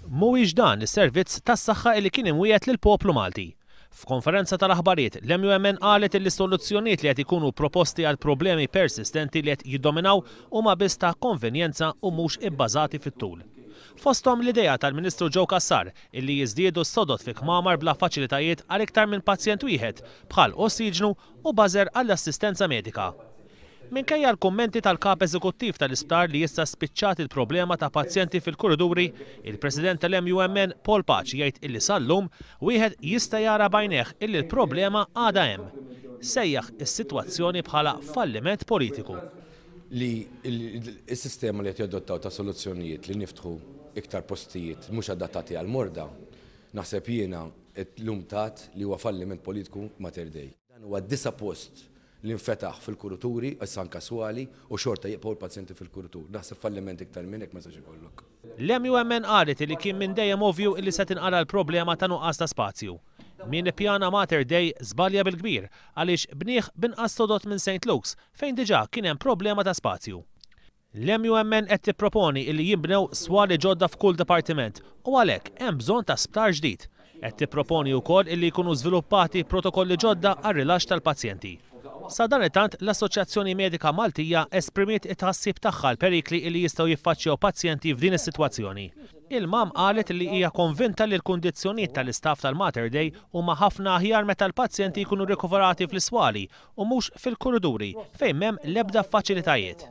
Mhuwiex dan is-servizz tas-saħħa li kien imwiegħed lill-poplu Malti. F'konferenza tal-aħbarijiet, l-MUMN qalet li soluzzjonijiet li qed ikunu proposti għal problemi persistenti li qed jiddominaw huma biss ta' konvenjenza u mhux ibbażati fit-tul. Fosthom l-idea tal-Ministru Joe Cassar illi jiżdiedu s-sodod fi kmamar bla faċilitajiet għal iktar minn pazjent wieħed, bħal ossiġnu u buzzer għall-assistenza medika. Minkejja l-kummenti tal-kap eżekuttiv tal-isptar li issa spiċċat il-problema ta' pazjenti fil-kuriduri, il-President tal-MUMN Paul Pace jgħid illi sal-lum wieħed jista' jara b'għajnejh illi l-problema għadha hemm. Sejjaħ is-sitwazzjoni bħala falliment politiku. Li s-sistema li qed jadottaw ta' soluzzjonijiet li niftħu iktar postijiet mhux adattati għal morda, naħseb jiena llum tat li huwa falliment politiku Mater Dei. Dan huwa disa' post li nfetaħ fil-kuruturi, issa anka swali, u xorta jibqgħu l-pazjenti fil-kurutur. Naħseb falliment iktar minn hekk ma jistax ikollok. L-MUMN qalet li kien minn dejjem ovvju li se tinqala l-problema ta' nuqqas ta' spazju. Min ippjana Mater Dei żbalja bil-kbir għaliex bnieh b'inqas sodod minn St. Luke's, fejn diġà kien hemm problema ta' spazju. L-MUMN qed tipproponi illi jinbnew swali ġodda f'kull dipartiment u għalhekk hemm bżonn ta' sptar ġdid. Qed tipproponi wkoll illi jkunu żviluppati protokolli ġodda għar-rilaxx tal-pazjenti. Sadanittant, l-Assoċjazzjoni Medika Maltija esprimiet it-tħassib tagħha l-perikli li jistgħu jiffaċċjaw pazjenti f'din is-sitwazzjoni. Il-MAM qalet li hija konvinta li l-kundizzjonijiet tal-istaff tal-Mater Dei huma ħafna aħjar meta l-pazjenti jkunu rikoverati fl-iswali u mhux fil-kuriduri fejn m'hemm l-ebda faċilitajiet.